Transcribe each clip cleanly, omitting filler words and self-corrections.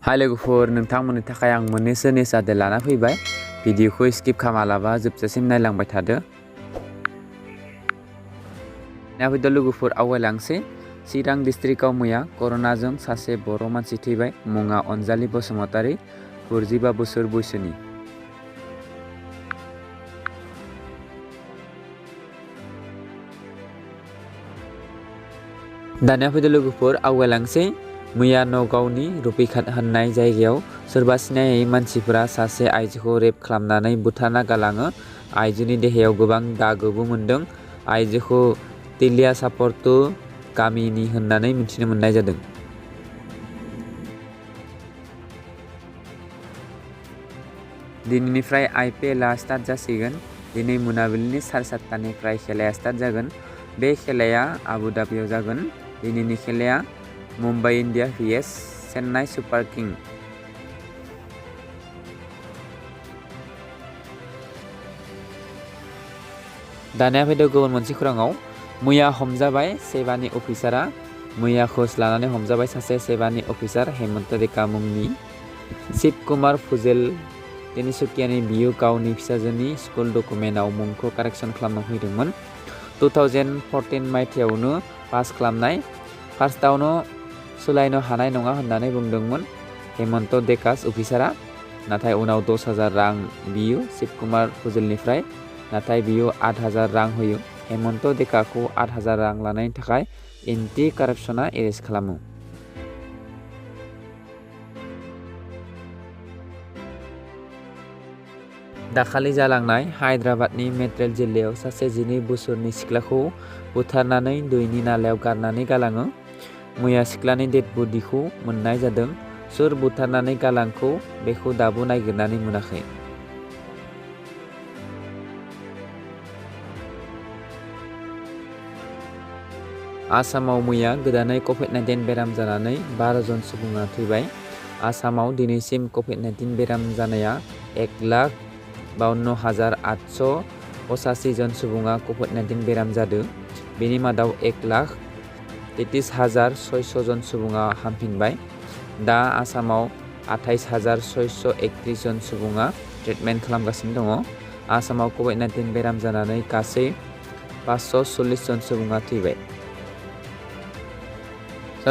हाय लोगोफोर, नोंथांमोननि थाखाय आं मोननैसो निउस आपडेट लाना फैबाय। भिडिअखौ स्किप खालामालाबा जोबजासिम नायलांबाय थादो। फैदो लोगोफोर, आवगायलांसै। चिरां डिस्ट्रिक्टआव मैया कर'नाजों सासे बर' मानसि थैबाय। मुङा अनजालि बसुमतारी, 45 बोसोर बैसोनि। दानिया फैदो लोगोफोर, आवगायलांसै। मैया नगावनि रुपिघाट होननाय जायगायाव सोरबा सिनायै मानसिफोरा सासे आइजोखौ रेप खालामनानै बुथारना गालाङो। आइजोनि देहायाव गोबां दागोबो मोनदों। आइजोखौ तिलिया सापर्तु गामिनि होननानै मिथिनो मोननाय जादों। दिनैनिफ्राय IPLआ स्टार्ट जासिगोन। दिनै मोनाबिलिनि 7:30निफ्राय खेलाया स्टार्ट जागोन। बे खेलाया आबुधाबियाव जागोन। दिनैनि खेलाया Mumbai India vs Chennai Super Kings. दानिया फैदो गुबुन मोनसे खौराङाव। मैया हमजाबाय सेबानि अफिसारा। मैया घोष लानानै हमजाबाय सासे सेबानि अफिसार हेमन्त रेखा मुंनि। शिव कुमार फुजेल तिनिसुकियानि बियो गावनि फिसाजोनि स्कुल डकुमेन्टआव मुंखौ कारेक्सन खालामनो फैदोंमोन। 2014 मायथाइयावनो पास खालामनाय। फार्स्टआवनो सोलायनो हानाय नङा होननानै बुंदोंमोन हेमन्त देकास अफिसारा। नाथाय उनाव 10,000 रां बियो शिव कुमार फुजेलनिफ्राय। नाथाय बियो 8,000 रां होयो। हेमन्त देकाखौ 8,000 रां लानायनि थाखाय एन्टि कारापसनआ एरेस्ट खालामो। दाखालि जालांनाय हायद्राबादनि मेट्रेल जिल्लायाव सासे 12 बोसोरनि सिख्लाखौ बुथारनानै दैनि नालायाव गारनानै गालाङो। मैया सिख्लानि डेड बडिखौ मोननाय जादों। सोर बुथारनानै गालांखौ बेखौ दाबो नागिरनानै मोनाखै। आसामाव मैया गोदानै COVID-19 बेराम जानानै 12 जन सुबुङा थैबाय। आसामाव दिनैसिम COVID-19 बेराम जानाया 1,52,885 जन सुबुङा COVID-19 बेराम जादों। बेनि मादाव 1,33,600 जन सुबुङा हामफिनबाय। दा आसामाव 28,631 जन सुबुङा ट्रिटमेन्ट खालामगासिनो दङ। आसामाव COVID-19 बेराम जानानै गासै 540 जन सुबुङा थैबाय।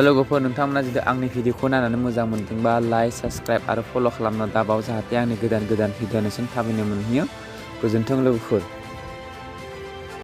लोगोफोर, नोंथांमोना जुदि आंनि भिडिअखौ नायनानै मोजां मोनदोंबा लाइक, साबस्क्राइब आरो फल' खालामना दाबाव, जाहाथे आंनि गोदान भिडिअ नोंसिम थाबैनो मोनहैयो। गोजोन्थों लोगोफोर।